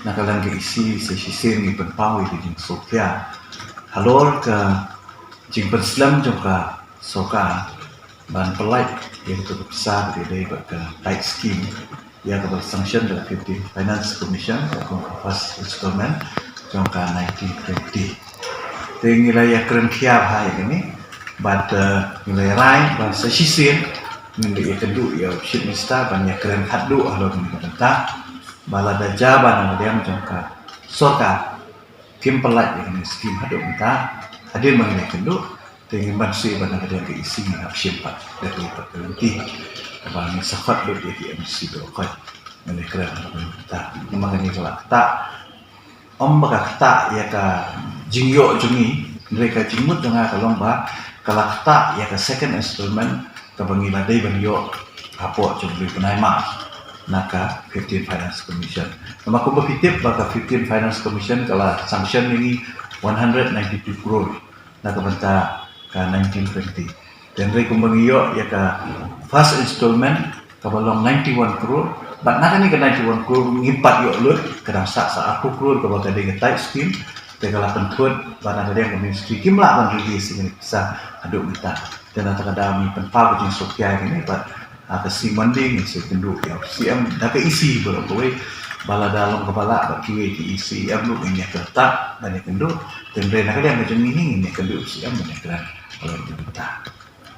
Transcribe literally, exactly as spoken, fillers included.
Na ka liang ka EC sa shisien ngi pynpaw ïa ka jingsngewkhia halor ka jingpynslem jong ka sorkar ban pyllait ïa ka pisa ka dei bad ka tithe scheme ïa kaba sanction da ka fifteenth Finance Commission ka kum ka first installment jong ka nineteen twenty. Te ngi la ïakren khia bha ïa kane bad ngi la rai ba sa shisien ngin da ïakynduh ïa u Chief Minister ban ïakren khatduh halor kane ka bynta. Ba lada jia ba na ka liang jong ka sorkar kim pyllait ïa kane ka skim haduh mynta, hadien ba ngi la ïakynduh, te ngin ban sngewbha na ka liang ka EC ngin hap shim pat da ka liang ka lynti kaba ngin sa khot lut ïa ki MDC baroh khoit. Ngi la ïakren haduh mynta, namar kane ka la ktah, ym ba ka ktah ïa ka jingïoh jong ngi, hynrei ka jingmut jong nga ka long ba ka la ktah ïa ka second installment kaba ngi la dei ban ïoh hapoh jong u bnai March na ka fifteenth Finance Commission. Namar kumba phi tip ba ka fifteenth Finance Commission ka la sanction ïa ngi one hundred ninety-two crore na ka bynta ka nineteen twenty. Te hynrei kumba ngi ïoh ïa ka first installment kaba long ninety-one crore, bad na kane ka ninety-one crore ngim pat ïoh lut, ka dang sah sa arphew crore kaba ka dei ka tithe scheme. Te ka la pynthut ba na ka liang ka ministry kim lah ban release ïa kane ka pisa haduh mynta. Te na kata ka daw ngi pynpaw ka jingsngewkhia ïa kane bad ha ka sngi Monday ngin sa ïakynduh ïa u CM da ka EC baroh kawei. Ba lada long kaba lah bad kiwei ki EC em ruh ngin ïakynduh, ban ïakynduh. Te hynrei na ka liang ka jong ngi ngin ïakynduh ïa u CM ban ïakren halor kane ka bynta.